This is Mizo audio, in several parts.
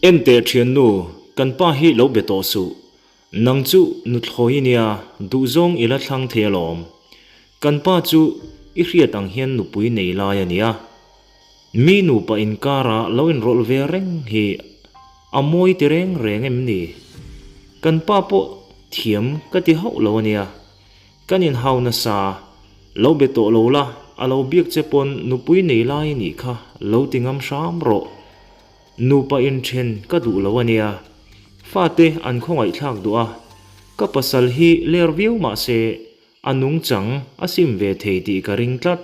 Enteh thiannu, kan pa hi lo be tawh suh. Nang chu nuthlawi i nia, duhzawng i la thlang thei alawm. Kan pa chu i hriat ang hian nupui nei lai a nia. Mi nupa inkara lo inrawlh ve reng hi a mawi ti reng reng em ni? Kan pa pawh thiam ka ti hauh lo a nia. Kan inhau nasa, lo be tawh lo la, a lo biak che pawn nupui nei lai i nih kha lo ti ngam hram rawh. Nupa inthen ka duh lo a nia. Fate an khawngaihthlak duh a, ka pasal hi ler viau mah se a nungchang a sim ve thei tih ka ring tlat.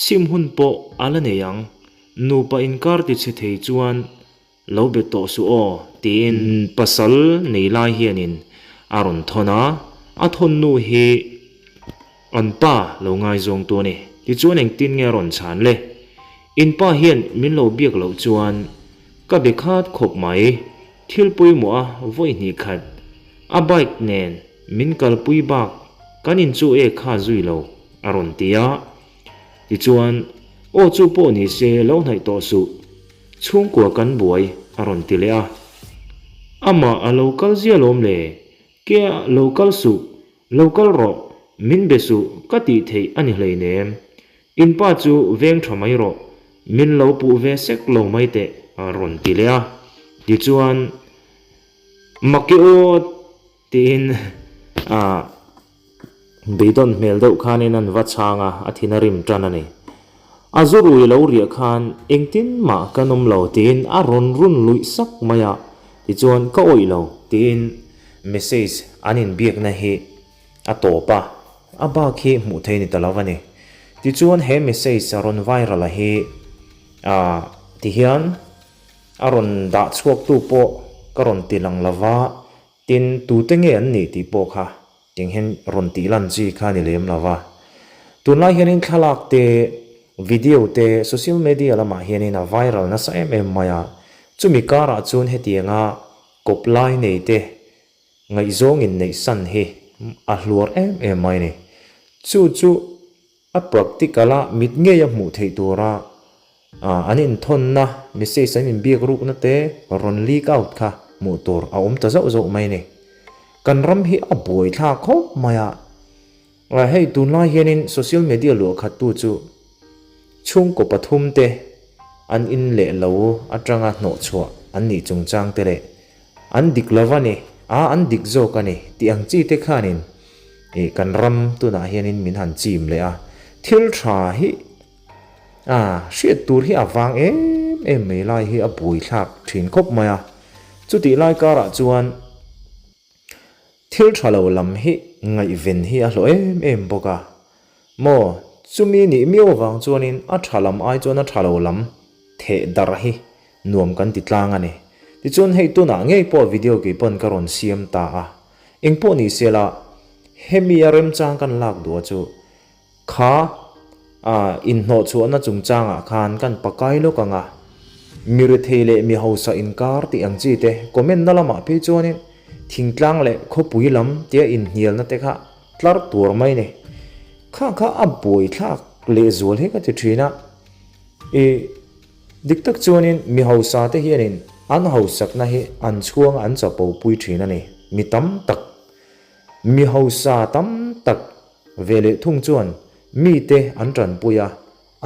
Sim hun pawh a la nei ang, nupa inkar ti chhe thei chuan lo be tawh suh aw tiin pasal nei lai hianin a rawn thawn a, a thawn nu hi an pa lo ngaizawng tu a ni. Tichuan engtin nge a rawn chhan le? In pa hian min lo biak loh chuan ka be khat khawp mai, thil pawimawh a vawi hnih khat a bike nen min kalpui bak kan in chu e kha zui lo a rawn ti a. Tichuan, aw chu pawh ni se lo hnaih tawh suh, chhungkua kan buai a rawn ti leh a. Amah a lo kal zia lawm le, kea lo kal suh Lo kal rawh, min be suh ka tih theih a ni hleinem. In pa chu veng tha mai rawh, min lo puh ve sek lo mai teh a rawn ti leh a. Tichuan, Maki aw tiin a beidawn hmel deuh khanin an va chhang a, a thin a rim tan a ni. A zu rui lo riah khan engtin mah kan awm lo tiin a rawn run luih sak mai a, tichuan ka awih lo tiin message an inbiakna hi a tawp a, a bak hi hmuh theih a ni ta lo a ni. Tichuan he message a rawn viral a hi ah tihian a rawn dah chhuaktu pawh ka rawn ti lang lo va, tin tute nge an nih tih pawh kha Tiang hian rawn tih lan chi kha a ni lem lo va. Tunlai hianin thlalak te, video te, social media lamah hianin a viral nasa em em mai a. Chumi karah chuan hetianga kawp lai nei te ngaihzawng inneih san hi a hluar em em mai a ni. Chu chu A practical a mit ngei a hmuh theih tura an inthawnna, message an inbiak rukna te rawn leak out kha hmuh tur a awm ta zauh zauh mai a ni. Kan ram hi a buai thlak khawp mai a, hei tunlai hianin social media luah khattu chu chhungkaw pathum te an in leh lo atanga hnawhchhuah an nih chungchang te leh an dik lo a ni, a an dik zawk a ni tih ang chi te khanin Ih kan ram tunah hianin min han chim leh a, thil tha hi a hriat tur hi a vang em em mai lai hi a bui thlak thin khawp mai a. Chutih lai karah chuan thil tha lo lam hi ngaihven hi a hlawh em em bawk a. Maw chumi nih miau avang chuanin a tha lam ai chuan a tha lo lam theh darh hi nuam kan ti tlang a ni. Tichuan hei tunah ngei pawh video kei pawn ka rawn siam ta a. Engpawh ni se la, hemi a remchang kan lak duh a chu kha a inhnawhchhuahna chungchangah khan kan pakai lawk ang a, mi rethei leh mi hausa inkar tih ang chi te comment na lamah phei chuanin thingtlang leh khawpui lam tia inhnialna te kha tlar tur mai ni. Kha kha a buaithlak lehzual hi ka ti thin a, i. Dik tak chuanin mi hausa te hianin an hausakna hi an chhuang an chapo pui thin a ni. Mi tam tak, mi hausa tam tak ve leh thung chuan mite an tanpui a,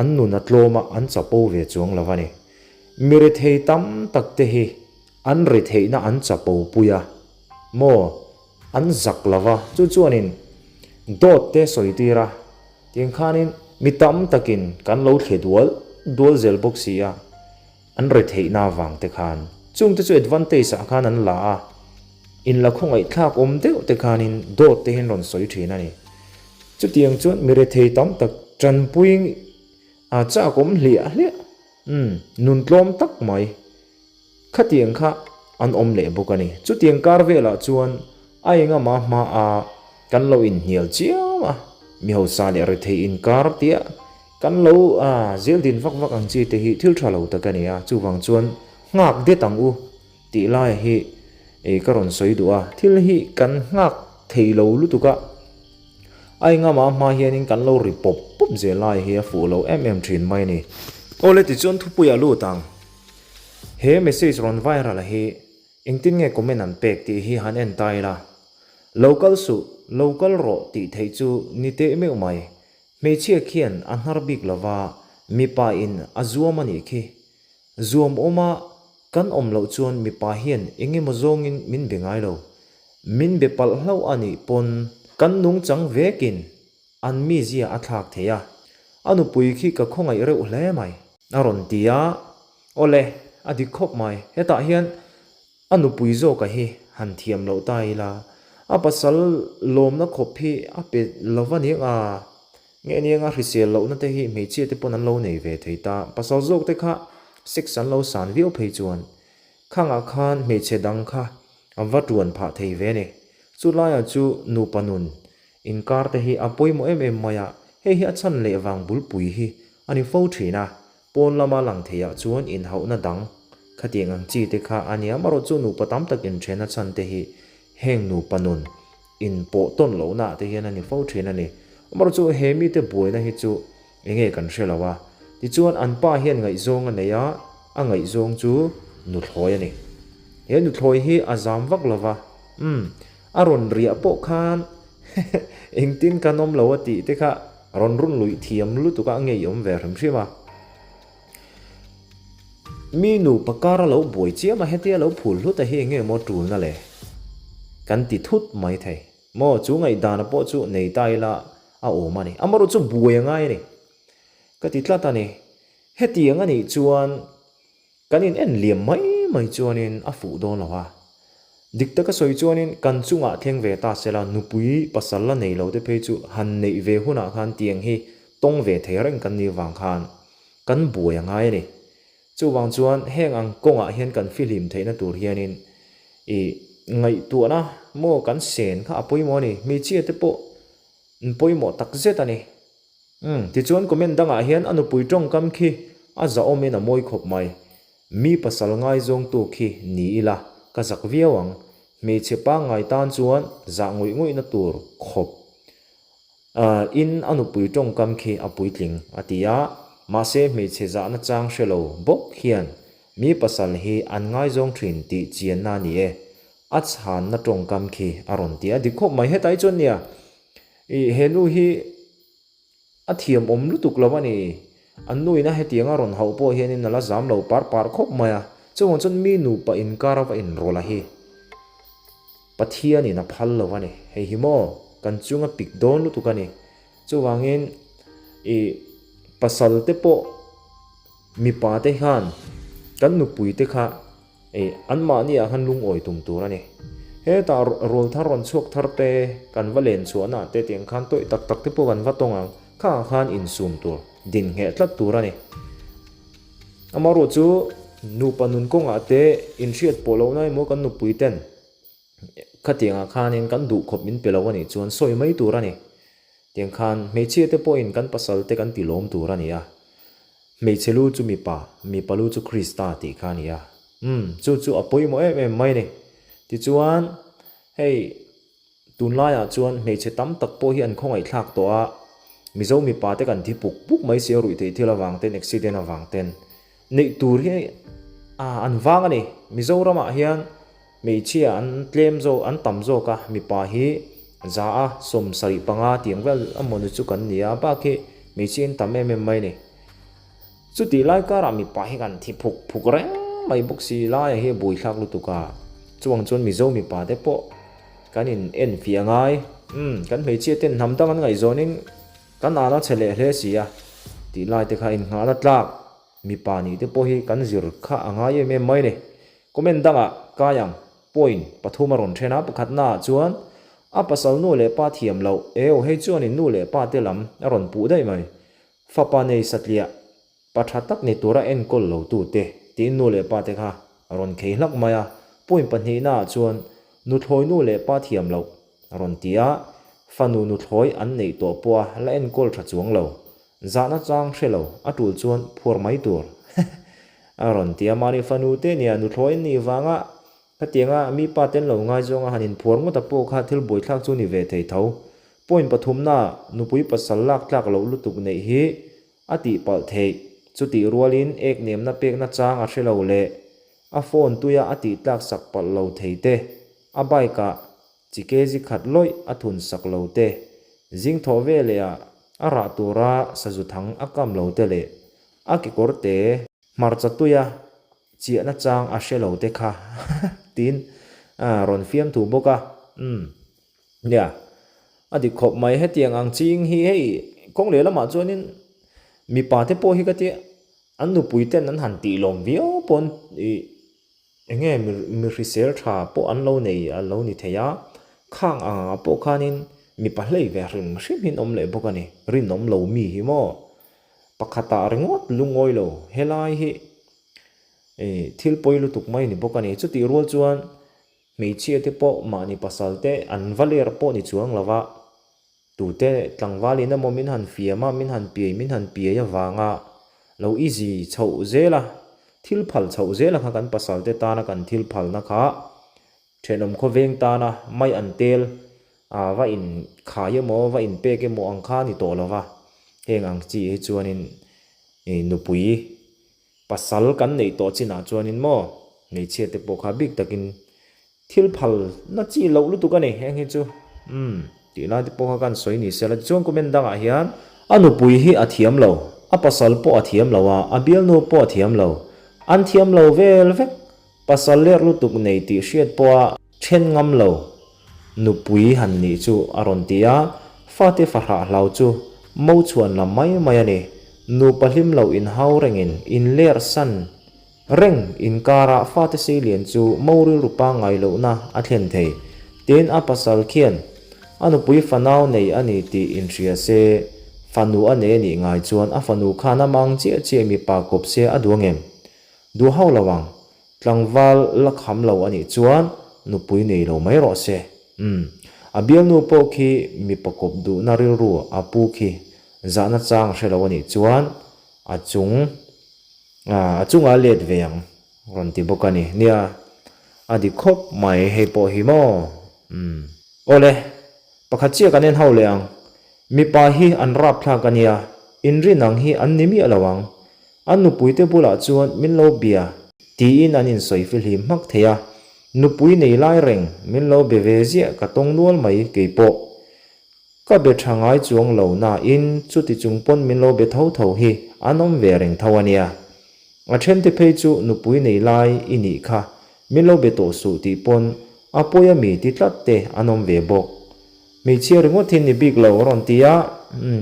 an nun a tlawm a, an chapo ve chuang lo a ni. Mi rethei tam tak te hi an retheihna an chapo pui a, maw an zak lo va, chu chuanin dawt te sawi tir a, Tiang khanin mi tam takin kan lo thle dual dual zel bawk si a, an retheihna avang te khan chungte chu advantage ah khan an la a, in la khawngaihthlak awm deuh te khanin dawt te hian rawn sawi thin a ni. Chutiang chuan mi rethei tam tak tanpui a chak awm hliah hliah, umm nun tlawm tak mai. Khatiang kha an awm leh bawk a ni. Chutiang kar velah chuan a engama hma a kan lo inhnial chiam a, mi hausa leh rethei inkar tia kan lo zel din vak vak ang chi te hi thil tha lo tak a ni a, chuvang chuan nghak det ang u tih laia hi ka rawn sawi duh a, thil hi kan nghak thei lo lutuk a, a engama hma hianin kan lo ri pawp pawp zel lai hi a fuh lo em em thin mai a ni. Awle tichuan thupuiah lut ang. He message rawn viral a hi engtin nge comment an pek tih hi han en ta ila. Lo kal suh, lo kal rawh tih theih chu ni teh meuh mai. Hmeichhia khian a hnar bik lova mipa in a zuam a nih khi. Zuam awma kan awm loh chuan mipa hian eng emaw zawngin min be ngai lo. Min be palh hlauh a nih pawn kan nungchang vekin an mizia a thlak thei a. A nupui khi ka khawngaih reuh hle mai. A rawn ti a, Awle, a dik khawp mai. Hetah hian a nupui zawka hi han thiam loh ta ila, a pasal lawmna khawp hi a pe lo va niang a, nge niang a hrisel lohna te hi hmeichhia te pawn an lo nei ve thei ta. Pasal zawk te kha sex an lo san viau phei chuan khangah khan hmeichhe dang kha a va tuan phah thei ve a ni. Chulaiah chu nupa nun Inkar te hi a pawimawh em em mai a, hei hi a chhan leh vang bulpui hi a ni fo thin a, pawn lama lang theiah chuan inhauhna dang khatiang ang chi te kha a nia, amarawh chu nupa tam tak inthena chhan te hi heng nupa nun inpawh tawn lohna ah te hian a ni fo thin a ni. Amarawh chu he mite buaina hi chu enge kan hre lo a, tichuan an pa hian ngaihzawng a nei a, a ngaihzawng chu nuthlawi a ni. He nuthlawi hi a zam vak lo va, umm. A rawn riah pawh khan engtin kan awm lo a tih te kha rawn run luih thiam lutuk a ngei awm ve hrim hrim a. Mi nupa kar a lo buai chiam a hetia lo phul hlut a hi enge maw tulna le kan ti thut mai thei maw chu ngaihdana pawh chu nei ta ila a awm a ni. Amarawh chu buai a ngai a ni ka ti tlat a ni. Hetiang a nih chuan Kan in en liam mai mai chuanin a fuh dawn lo a. Dik taka sawi chuanin kan chungah thleng ve ta sela nupui pasal la nei lo te phei chu han neih ve hunah khan tiang hi tawng ve thei reng kan nih vang khan kan buai a ngai a ni. Chuvang chuan heng ang kawngah hian kan fihlim theihna tur hianin i ngaihtuahna maw kan sen kha a pawimawh a ni. Hmeichhia te pawh an pawimawh takzet a ni. Umm, tichuan comment dangah hian a nupui tawngkam khi a zahawmin a mawi khawp mai. Mi pasal ngaizawngtu khi ni ila ka zak viau ang. Hmeichhe pangngai tan chuan zah ngawih ngawihna tur khawp in a nupui tawngkam khi a puitling a ti a. Mahse hmeichhe zahna chang hre lo bawk hian mi pasal hi an ngaizawng thin tih chianna a ni e. A chhanna tawngkam khi a rawn ti a dik khawp mai. Hetai chuan nia Ih, he nu hi a thiam awm lutuk lo a ni. An nuin a hetiang a rawn hauh pawh hianin a la zam lo par par khawp mai a. Chuvang chuan mi nupa inkar a va inrawlh a hi Pathianin a phal lo a ni. Hei hi maw kan chunga pik dawn lutuk a ni. Chuvangin ih, pasal te pawh mipa te khan kan nupui te kha Ih, anmahni ah khan lungawi tum tur a ni. Hetah rawl thar rawn chhuak thar te, kan va len chhuahna ah te tiang khan tawih tak tak te pawh kan va tawng ang, kha ah khan insum tur, din ngheh tlat tur a ni. Amaherawh chu nupa nun kawngah te inhriat pawh lohna emaw kan nupui ten khatiang ah khanin kan duh khawp min pe lo a nih chuan sawi mai tur a ni. Tiang khan hmeichhia te pawhin kan pasal te kan ti lawm tur a ni a. Hmeichhe lu chu mipa, mipa lu chu Krista tih kha a ni a. Umm, chu chu a pawimawh em em mai a ni. Tichuan, hei tunlaiah chuan hmeichhe tam tak pawh hi an khawngaihthlak tawh a, Mizo mipa te kan thi puk puk mai si a ruih theih thil avang ten, accident avang ten. Neih tur hi an vang a ni. Mizoramah hian Hmeichhia an tlem zawk, an tam zawk a, mipa hi 100 a 75 tiang vel a mawni chu kan ni a, bak hi hmeichhia in tam em em mai a ni. Chutih lai karah mipa hi kan thi phuk phuk reng mai bawk si, laia hi a buaithlak lutuk a, chuvang chuan Mizo mipa te pawh kan in en fiah ngai, umm kan hmeichhia ten hnam dang an ngaihzawnin kan an a chhe leh hle si a, tih lai te kha innghahna tlak. Mipa nih te pawh hi kan zir kha a ngai em em mai ni. Comment dangah kai ang point pathum a rawn then a, pakhatna ah chuan a pasal nu leh pa thiam loh eo hei chuanin nu leh pa te lam a rawn puh daih mai. Fapa nei satliah pa tha tak ni tura enkawl lo tu te tiin nu leh pa te kha a rawn khei hlak mai a. Point pahnihna ah chuan nuthlawi nu leh pa thiam loh a rawn ti a, fanu nuthlawi an neih tawh pawha la enkawl tha chuang lo. Zahna chang hre lo, a tul chuan phuar mai tur a rawn ti a. Mahni fanu te nia nuthlawi an nih vanga khatianga mi pa ten lo ngaizawng a han inphuar ngawt a pawh kha thil buaithlak chu ni ve thei tho. Point pathumna nupui pasal lak tlak loh lutuk neih hi a tihpalh theih. Chutih rualin ek nemna pekna chang a hre lo leh. A phone tuia a tih tlak sak palh lo thei te, a bike ah chi kg khat lawih a thun sak lo te, zing thawh veleh ah a rah tura sazu thang a kam lo te leh a kekawr te hmarcha tuia chiahna chang a hre lo te kha tiin a rawn fiamthu bawk a. Umm. Nia, a dik khawp mai. Hetiang ang ching hi hei kawng leh lamah chuanin mipa te pawh hi ka tia an nupui ten an han tih lawm viau pawn ih eng nge mi hrisel tha pawh an lo nei a lo ni thei a, khang ang ah pawh khanin mipa hlei ve hrim hrim hi an awm leh bawk a ni. Rinawm lo mi hi maw? Pakhatah ringawt lungawi lo helai hi ih thil pawi lutuk mai a ni bawk a ni. Chutih rual chuan Hmeichhia te pawh mahni pasal te an va ler pawh ni chuang lo va, tute tlangval in emaw min han fiam a, min han piai min han piai avanga lo easy chhoh zel a, thil phal chhoh zel a kha kan pasal te tana kan thil phalna kha thenawm khawveng tana mai an tel a va in khai emaw va in pek emaw ang kha a ni tawh lo va, heng ang chi hi chuanin nupui Pasal kan neih tawh chinah chuanin maw hmeichhia te pawh kha bik takin thil phal na chi loh lutuk a ni heng hi chu umm tih lai te pawh kha kan sawi ni sela tichuan comment dangah hian a nupui hi a thiam lo a pasal pawh a thiam lo a a bialnu pawh a thiam lo an thiam lo vel vek pasal ler lutuk nei tih hriat pawha then ngam lo nupui han nih chu a rawn ti a, fate fahrah hlau chu mo chhuan lam mai mai a ni. Nupa hlim lo inhau rengin inler san reng inkarah fate seilian chu mo rilru pangngai lohna a thlen thei. Tin, a pasal khian a nupui fanau nei a ni tih inhria se, fanu a nei a nih ngai chuan a fanu khan a mang chiah chiah mipa kawp se a duh angem? Duh hauh lo ang. Tlangval la kham lo a nih chuan nupui nei lo mai rawh se. Umm. A bialnu pawh khi mipa kawp duhna rilru a pu khi zahna chang a hre lo a nih chuan a chung a chungah a let ve ang rawn ti bawk a ni. Nia, a dik khawp mai hei pawh hi maw? Umm. Awle, pakhat chiah kan en ho leh ang. Mipa hi an rapthlak a nia, inrin ang hi an ni miah lo ang. An nupuite bulah chuan min lo bia tiin an insawi fihlim hmak thei a, nupui nei lai reng min lo be ve ziah ka tawng nual mai keipawh. Ka be tha ngai chuang lo nain chuti chung pawn min lo be tho tho hi an awm ve reng tho a nia. A thente phei chu nupui nei lai i nih kha min lo be tawh suh tih pawn a pawi a mi ti tlat te an awm ve bawk. Hmeichhia ringawt hi ni bik lo a rawn ti a,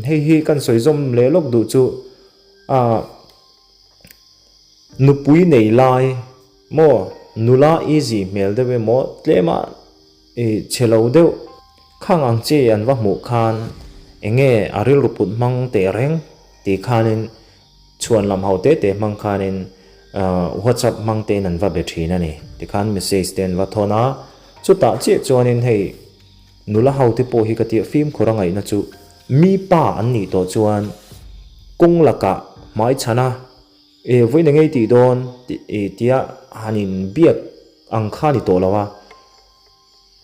hei hi kan sawi zawm leh lawk duh chu. A nupui nei lai maw nula easy hmel deuh emaw tlema ih chhe lo deuh khang ang chi an va hmuh khan eng nge a rilru put hmang teh reng tih khanin chhuan lam ho te te hmang khanin whatsapp hmang tein an va be thin a ni tikhan message te an va thawn a chutah chiah chuanin hei nula ho te pawh hi ka tia fimkhur a ngaihna chu Mi pa an nih tawh chuan kawng lakah hmai chhan a, E vawiin engei tih dawn tia han in biak ang kha ni tawh lo a,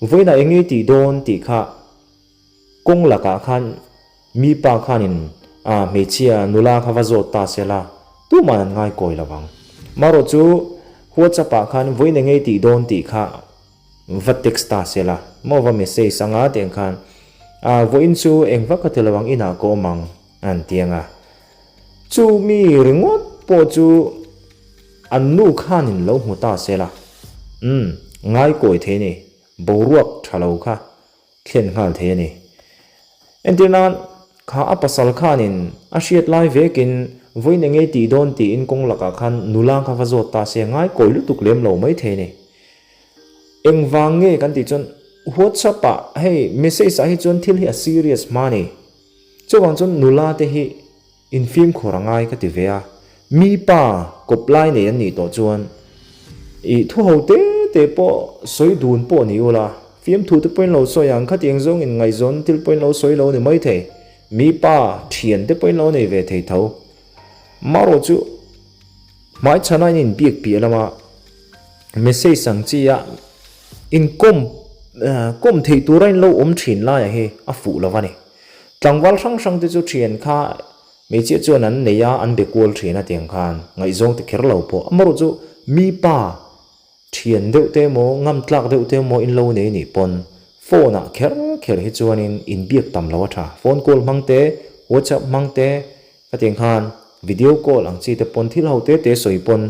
vawiinah engei tih dawn tih kha kawng lakah khan mi pa khanin a hmeichhia nula kha va zawt ta se la tuman an ngaikawi lo ang. Marawh chu WhatsApp ah khan vawiin engei tih dawn tih kha Va text ta se la maw va message anga tiang khan ah vawiin chu eng vak ka ti lo ang inah ka awm ang a an ti anga chu mi ringawt pawh chu an nu khanin lo hmu ta se la umm ngaikawi thei a ni boruak tha lo kha thlen nghal thei a ni. Entir nan, kha a pasal khanin a hriat lai vekin vawiin eng ei tih dawn tiin kawng lakah khan nula kha va zawt ta se ngai kawi lutuk lem lo mai thei a ni. Engvang nge kan tih chuan WhatsApp ah hei message ah hi chuan thil hi a serious hma a ni. Chuvang chuan nula te hi Infimkhur a ngai ka ti ve a, mi pa kawp lai nei an nih tawh chuan ih thu ho te te pawh sawi dun pawh ni ula, fiamthu te pawhin lo sawi ang, khatiang zawng in ngaihzawn thil pawhin lo sawi lo ni mai thei, mi pa thian te pawhin lo nei ve thei tho. Marawh chu hmaichhana in inbiak piah lama message ang chi a inkawm kawm theih tura in lo awm thin laiah hi a fuh lo a ni. Tlangval hrang hrang te chu thian kha hmeichhia chuan an nei a, an be kual thin a tiang khan ngaihzawng te kher lo pawh. Amarawh chu mi pa Thian deuh te emaw, ngam tlak deuh te emaw in lo nei nih pawn phone ah kher kher hi chuanin inbiak tam lo a tha. Phone call hmang te, WhatsApp hmang te, khatiang khan video call ang chi te pawn thil ho te te sawi pawn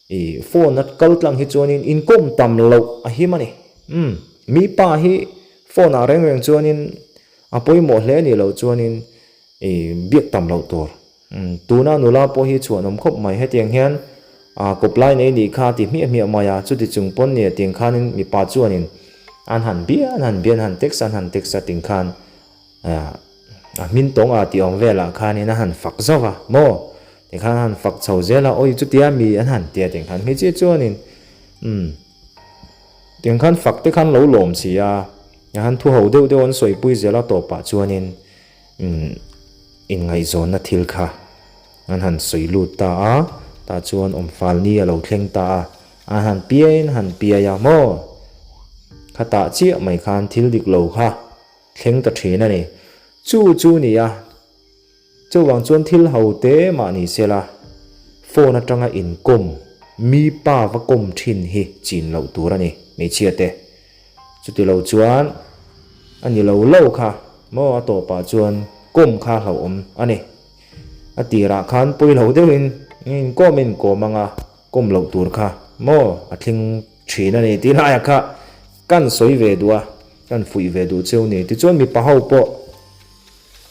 i phone a kal tlang hi chuanin inkawm tam loh a him a ni. Umm, mi pa hi phone ah reng reng chuanin a pawimawh hle nih loh chuanin i biak tam loh tur. Tuna nula pawh hi chhuan awm khawp mai. Hetiang hian kawp lai nei nih kha ti hmiah hmiah mai a, chuti chung pawn nia tiang khanin mipa chuanin an han bia an han bia an han text an han text a ting khan a hmin tawng a tih awm velah khanin a han fak zauh a maw tikhan a han fak chho zel a awi chutia mi an han tia tiang khan hmeichhia chuanin umm tiang khan fak te khan lo lawm si a han thu ho deuh deuh an sawipui zel a tawpah chuanin Umm, inngaihzawnna thil kha an han sawi lut ta a, tah chuan awmfal ni a lo thleng ta a, an han piai in han piai a maw? Khatah chiah mai khan thil dik lo kha thleng ta thin a ni. Chu chu ni a, chuvang chuan thil ho te mah ni se la, phone atanga inkawm, mi pa va kawm thin hi chin loh tur a ni, hmeichhia te. Chuti lo chuan a ni lo lo kha maw a tawpah chuan kawm kha hlauhawm a ni. A tirah khan pawi lo deuhin inkawm inkawm anga kawm loh tur kha maw a thleng thin a ni tih laiah kha kan sawi ve duh a, kan fuih ve duh cheu ni. Tichuan mipa ho pawh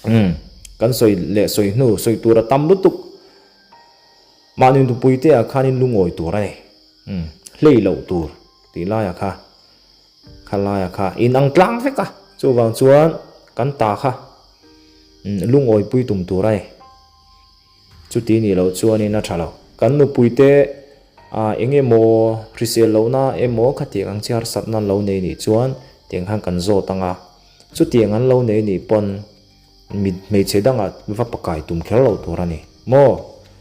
umm kan sawi leh sawi hnu sawi tur a tam lutuk. Mahni nupuite ah khanin lungawi tur a ni. Umm, hlei loh tur tih laia kha, kha laia kha in ang tlang vek a, chuvang chuan kan ta kha lungawipui tum tur a ni. Chuti nih loh chuanin a tha lo. Kan nupuite ah eng emaw hrisel lohna emaw khatiang ang chi harsatna an lo nei nih chuan tiang khan kan zawt ang a, chutiang an lo nei nih pawn mit hmeichhe dangah va pakai tum kher loh tur a ni maw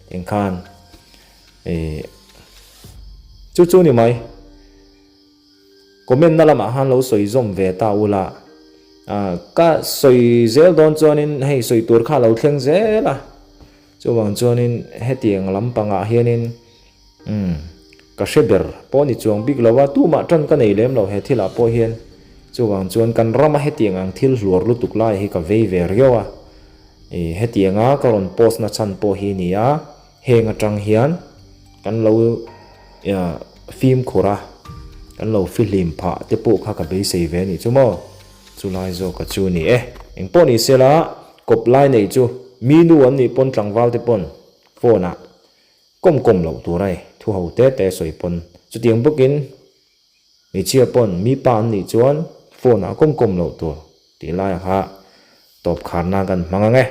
tiang khan. Ehh chu chu ni mai. Comment na lamah khan lo sawi zawm ve ta ula. Ah ka sawi zel dawn chuanin hei sawi tur kha lo thleng zel a. Chuvang chuanin hetiang lampangah hianin umm ka hre ber pawh ni chuang bik lo a, tumah tan ka nei lem lo he thilah pawh hian. Chuvang chuan kan rama hetiang ang thil hluar lutuk lai hi ka vei ve riau a. Ih hetianga ka rawn post na chhan pawh hi ni a. Heng atang hian kan lo fimkhur a, kan lo fihlim phah te pawh kha ka beisei ve a nih chu maw? Chulai zawka chu ni e. Engpawh ni sela, kawp lai nei chu mi nu an nih pawn tlangval te pawn phone ah kawm kawm loh tur a ni, thu ho te te sawi pawn. Chutiang bawkin hmeichhia pawn mi pa an nih chuan phone ah kawm kawm loh tur tih laiah kha tawp kharna kan hmang ang e.